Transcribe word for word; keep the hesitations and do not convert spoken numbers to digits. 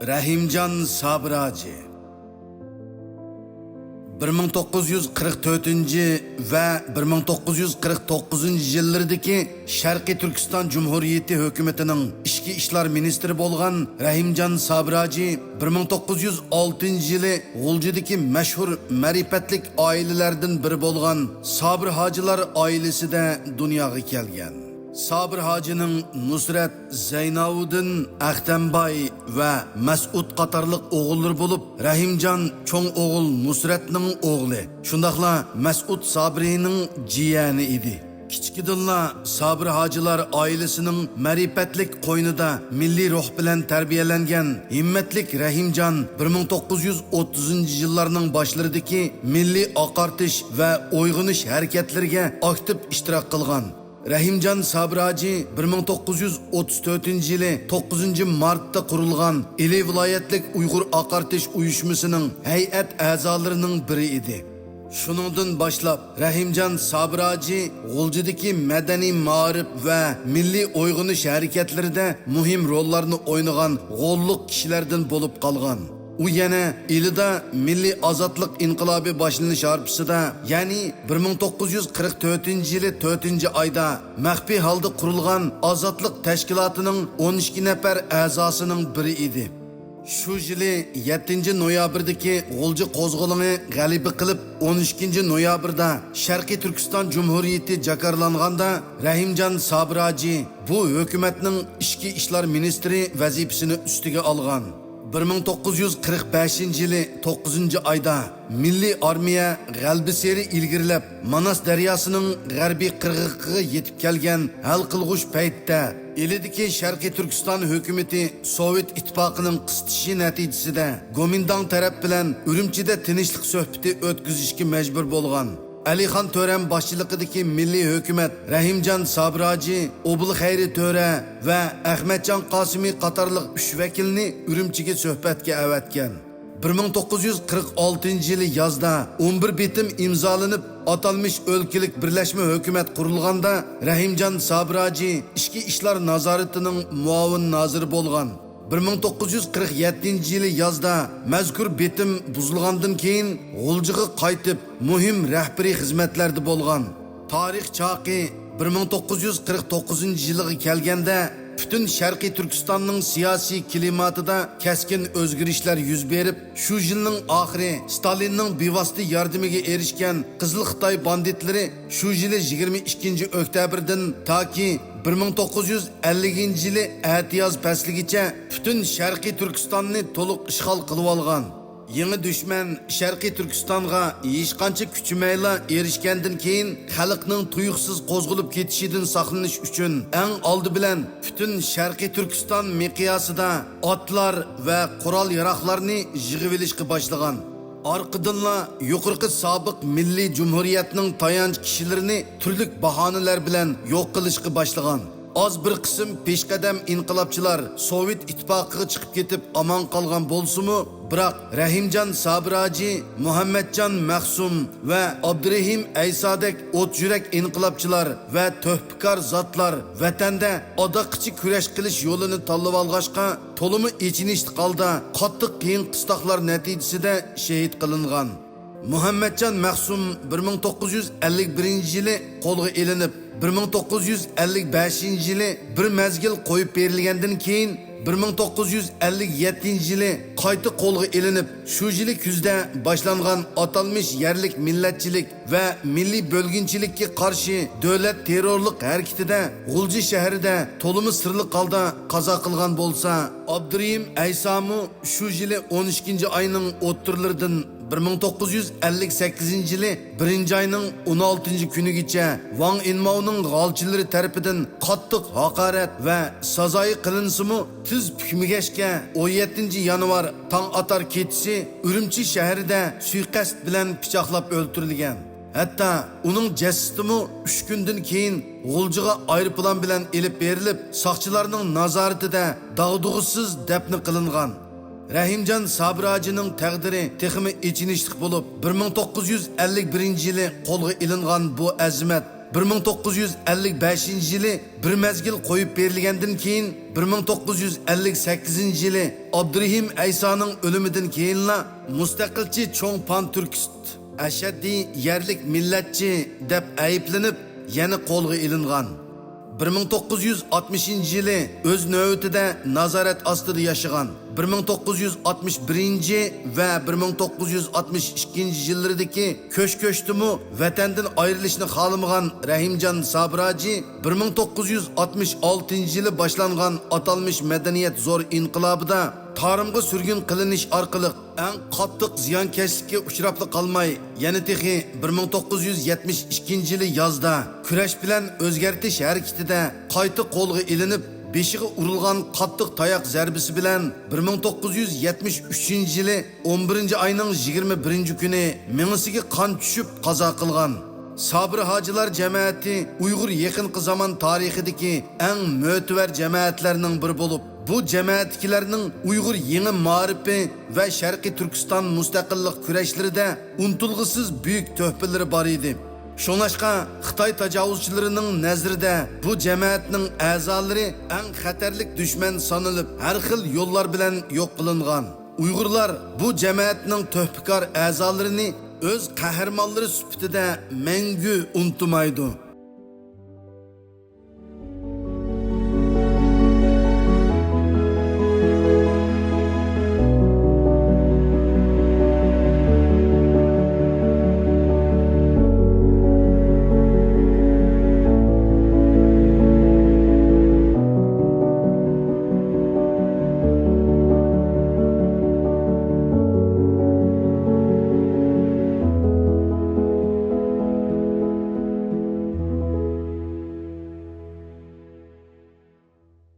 رەھىمجان سابىر ھاجى. بىر مىڭ توققۇز يۈز قىرىق تۆتىنچى ۋە بىر مىڭ توققۇز يۈز قىرىق توققۇزىنچى يىللىرىدىكى شەرقىي تۈركىستان جۇمھۇرىيىتى ھۆكۈمىتىنىڭ ئىچكى ئىشلار مىنىستىرى بولغان رەھىمجان سابىر ھاجى بىر مىڭ توققۇز يۈز ئالتىنچى يىلى غۇلجىدىكى مەشھۇر مەرىپەتلىك ئائىلىلەردىن بىرى بولغان سابىر ھاجىلار ئائىلىسىدە دۇنياغا كەلگەن. سابىر ھاجىنىڭ نۇسرەت، زەيناۋۇدىن، ئەختەمباي ۋە مەسئۇد قاتارلىق ئوغۇللىرى بولۇپ، رەھىمجان چوڭ ئوغۇل نۇسرەتنىڭ ئوغلى، شۇنداقلا مەسئۇد سابىرىنىڭ جىيەنى ئىدى. كىچىكىدىنلا سابىر ھاجىلار ئائىلىسىنىڭ مەرىپەتلىك قوينىدا مىللىي روھ بىلەن تەربىيەلەنگەن ھىممەتلىك رەھىمجان بىر مىڭ توققۇز يۈز ئوتتۇزىنچى يىللارنىڭ باشلىرىدىكى مىللىي ئاقارتىش ۋە ئويغىنىش ھەرىكەتلىرىگە ئاكتىپ ئىشتىراك قىلغان. رەھىمجان سابىر ھاجى بىر مىڭ توققۇز يۈز ئوتتۇز تۆتىنچى يىلى توققۇزىنچى مارتتا قۇرۇلغان ئىلى ۋىلايەتلىك ئۇيغۇر ئاقارتىش ئۇيۇشمىسىنىڭ ھەيئەت ئەزالىرىنىڭ بىرى ئىدى. شۇنىڭدىن باشلاپ، رەھىمجان سابىر ھاجى غۇلجىدىكى مەدەنىي مائارىپ ۋە مىللىي ئويغىنىش ھەرىكەتلىرىدە مۇھىم روللارنى ئوينىغان غوللۇق كىشىلەردىن بولۇپ قالغان. ئۇ يەنە ئىلىدا مىللىي ئازادلىق ئىنقىلابى باشلىنىش ھارپىسىدا، يەنى بىر مىڭ توققۇز يۈز قىرىق تۆتىنچى يىلى تۆتىنچى ئايدا مەخپىي ھالدا قۇرۇلغان ئازادلىق تەشكىلاتىنىڭ ئون ئىككى نەپەر ئەزاسىنىڭ بىرى ئىدى. شۇ يىلى يەتتىنچى نويابىردىكى غۇلجا قوزغىلىڭى غەلىبە قىلىپ، ئون ئىككىنچى نويابىردا شەرقىي تۈركىستان جۇمھۇرىيىتى جاكارلانغاندا، رەھىمجان سابىر ھاجى بۇ ھۆكۈمەتنىڭ ئىچكى ئىشلار مىنىستىرى ۋەزىپىسىنى ئۈستىگە ئالغان. بىر مىڭ توققۇز يۈز قىرىق بەشىنچى يىلى توققۇزىنچى ئايدا مىللىي ئارمىيە غەلىبىسېرى ئىلگىرىلەپ، ماناس دەرياسىنىڭ غەربىي قىرغىقىغا يېتىپ كەلگەن ھەل قىلغۇچ پەيتتە، ئىلىدىكى شەرقىي تۈركىستان ھۆكۈمىتى سوۋېت ئىتتىپاقىنىڭ قىستىشى نەتىجىسىدە، گومىنداڭ تەرەپ بىلەن ئۈرۈمچىدە تىنچلىق سۆھبىتى ئۆتكۈزۈشكە مەجبۇر بولغان. ئەلىخان تۆرەم باشچىلىقىدىكى مىللىي ھۆكۈمەت رەھىمجان سابىر ھاجى، ئوبۇل خەيرى تۆرە ۋە ئەخمەتجان قاسىمى قاتارلىق ئۈچ ۋەكىلنى ئۈرۈمچىگە سۆھبەتكە ئەۋەتكەن. بىر مىڭ توققۇز يۈز قىرىق ئالتىنچى يىلى يازدا ئون بىر بېتىم ئىمزالىنىپ، ئاتالمىش ئۆلكىلىك بىرلەشمە ھۆكۈمەت قۇرۇلغاندا، رەھىمجان سابىر ھاجى ئىچكى ئىشلار نازارىتىنىڭ مۇئاۋىن نازىرى بولغان. بىر مىڭ توققۇز يۈز قىرىق يەتتىنچى يىلى يازدا مەزكۇر بېتىم بۇزۇلغاندىن كېيىن، غۇلجىغا قايتىپ، مۇھىم رەھبىرىي خىزمەتلەردە بولغان. تارىخ چاقى، بىر مىڭ توققۇز يۈز قىرىق توققۇزىنچى يىلىغا كەلگەندە، پۈتۈن شەرقىي تۈركىستاننىڭ سىياسىي كىلىماتىدا كەسكىن ئۆزگىرىشلەر يۈز بېرىپ، شۇ يىلنىڭ ئاخىرى ستالىننىڭ بىۋاسىتە ياردىمىگە ئېرىشكەن قىزىل خىتاي باندىتلىرى شۇ يىلى يىگىرمە ئىككىنچى ئۆكتەبىردىن تاكى بىر مىڭ توققۇز يۈز ئەللىكىنچى يىلى ئەتىياز پەسلىگىچە پۈتۈن شەرقىي تۈركىستاننى تولۇق ئىشغال قىلىۋالغان. يېڭى دۈشمەن شەرقىي تۈركىستانغا ھېچقانچە كۈچىمەيلا ئېرىشكەندىن كېيىن، خەلقنىڭ تۇيۇقسىز قوزغىلىپ كېتىشىدىن ساقلىنىش ئۈچۈن، ئەڭ ئالدى بىلەن پۈتۈن شەرقىي تۈركىستان مىقياسىدا ئاتلار ۋە قورال-ياراغلارنى يىغىۋېلىشقا باشلىغان. ئارقىدىنلا يۇقىرىقى سابىق مىللىي جۇمھۇرىيەتنىڭ تايانچ كىشىلىرىنى تۈرلۈك باھانىلەر بىلەن يوق قىلىشقا باشلىغان. ئاز بىر قىسىم پېشقەدەم ئىنقىلابچىلار سوۋېت ئىتتىپاقىغا چىقىپ كېتىپ ئامان قالغان بولسىمۇ، بىراق رەھىمجان سابىر ھاجى، مۇھەممەتجان مەخسۇم ۋە ئابدۇرېھىم ئەيسادەك ئوت يۈرەك ئىنقىلابچىلار ۋە تۆھپىكار زاتلار ۋەتەندە ئاداققىچە كۈرەش قىلىش يولىنى تاللىۋالغاچقا، تولىمۇ ئېچىنىشلىق ھالدا قاتتىق قىيىن قىستاقلار نەتىجىسىدە شېھىت قىلىنغان. مۇھەممەتجان مەخسۇم بىر مىڭ توققۇز يۈز ئەللىك بىرىنچى يىلى قولغا ئېلىنىپ، بىر مىڭ توققۇز يۈز ئەللىك بەشىنچى يىلى بىر مەزگىل قويۇپ بېرىلگەندىن كېيىن، بىر مىڭ توققۇز يۈز ئەللىك يەتتىنچى يىلى قايتا قولغا ئېلىنىپ، شۇ يىلى كۈزدە باشلانغان ئاتالمىش يەرلىك مىللەتچىلىك ۋە مىللىي بۆلگۈنچىلىككە قارشى دۆلەت تېررورلۇق ھەرىكىتىدە غۇلجا شەھىرىدە تولىمۇ سىرلىق ھالدا قازا قىلغان بولسا، ئابدۇرېھىم ئەيسامۇ شۇ يىلى ئون ئىككىنچى ئاينىڭ ئوتتۇرىلىرىدىن بىر مىڭ توققۇز يۈز ئەللىك سەككىزىنچى يىلى بىرىنچى ئاينىڭ ئون ئالتىنچى كۈنىگىچە ۋاڭ ئىنماۋنىڭ غالچىلىرى تەرىپىدىن قاتتىق ھاقارەت ۋە سازايى قىلىنسىمۇ، تېز پۈكمىگەچكە، ئون يەتتىنچى يانۋار تاڭ ئاتار كېچىسى ئۈرۈمچى شەھىرىدە سۇيىقەست بىلەن پىچاقلاپ ئۆلتۈرۈلگەن. ھەتتا ئۇنىڭ جەسىتىمۇ ئۈچ كۈندىن كېيىن غۇلجىغا ئايروپىلان بىلەن ئېلىپ بېرىلىپ، ساقچىلارنىڭ نازارىتىدە داغدۇغىسىز دەپنە قىلىنغان. رەھىمجان سابىر ھاجىنىڭ تەقدىرى تېخىمۇ ئېچىنىشلىق بولۇپ، بىر مىڭ توققۇز يۈز ئەللىك بىرىنچى يىلى قولغا ئېلىنغان بۇ ئەزىمەت بىر مىڭ توققۇز يۈز ئەللىك بەشىنچى يىلى بىر مەزگىل قويۇپ بېرىلگەندىن كېيىن، بىر مىڭ توققۇز يۈز ئەللىك سەككىزىنچى يىلى ئابدۇرېھىم ئەيسانىڭ ئۆلۈمىدىن كېيىنلا مۇستەقىلچى چوڭ پانتۈركىست، ئەشەددىي يەرلىك مىللەتچى دەپ ئەيىبلىنىپ، يەنە قولغا ئېلىنغان. بىر مىڭ توققۇز يۈز ئاتمىشىنچى يىلى ئۆز نۆۋىتىدە نازارەت ئاستىدا ياشىغان. بىر مىڭ توققۇز يۈز ئاتمىش بىرىنچى ۋە بىر مىڭ توققۇز يۈز ئاتمىش ئىككىنچى يىللىرىدىكى كۆچ-كۆچتىمۇ ۋەتەندىن ئايرىلىشنى خالىمىغان رەھىمجان سابىر ھاجى بىر مىڭ توققۇز يۈز ئاتمىش ئالتىنچى يىلى باشلانغان ئاتالمىش مەدەنىيەت زور ئىنقىلابىدا تارىمغا سۈرگۈن قىلىنىش ئارقىلىق ئەڭ قاتتىق زىيانكەشلىككە ئۇچراپلا قالماي، يەنە تېخى بىر مىڭ توققۇز يۈز يەتمىش ئىككىنچى يىلى يازدا كۈرەش بىلەن ئۆزگەرتىش ھەرىكىتىدە قايتا قولغا ئېلىنىپ، بېشىغا ئۇرۇلغان قاتتىق تاياق زەربىسى بىلەن بىر مىڭ توققۇز يۈز يەتمىش ئۈچىنچى يىلى ئون بىرىنچى ئاينىڭ يىگىرمە بىرىنچى كۈنى مېڭىسىگە قان چۈشۈپ قازا قىلغان. سابىر ھاجىلار جەمەتى ئۇيغۇر يېقىنقى زامان تارىخىدىكى ئەڭ مۆتىۋەر جەمەتلەرنىڭ بىرى بولۇپ، بۇ جەمەتتىكىلەرنىڭ ئۇيغۇر يېڭى مائارىپى ۋە شەرقىي تۈركىستان مۇستەقىللىق كۈرەشلىرىدە ئۇنتۇلغۇسىز بۈيۈك تۆھپىلىرى بار ئىدى. شۇڭلاشقا، خىتاي تاجاۋۇزچىلىرىنىڭ نەزىرىدە بۇ جەمەتنىڭ ئەزالىرى ئەڭ خەتەرلىك دۈشمەن سانىلىپ، ھەر خىل يوللار بىلەن يوق قىلىنغان. ئۇيغۇرلار بۇ جەمەتنىڭ تۆھپىكار ئەزالىرىنى ئۆز قەھرىمانلىرى سۈپىتىدە مەڭگۈ ئۇنتۇمايدۇ.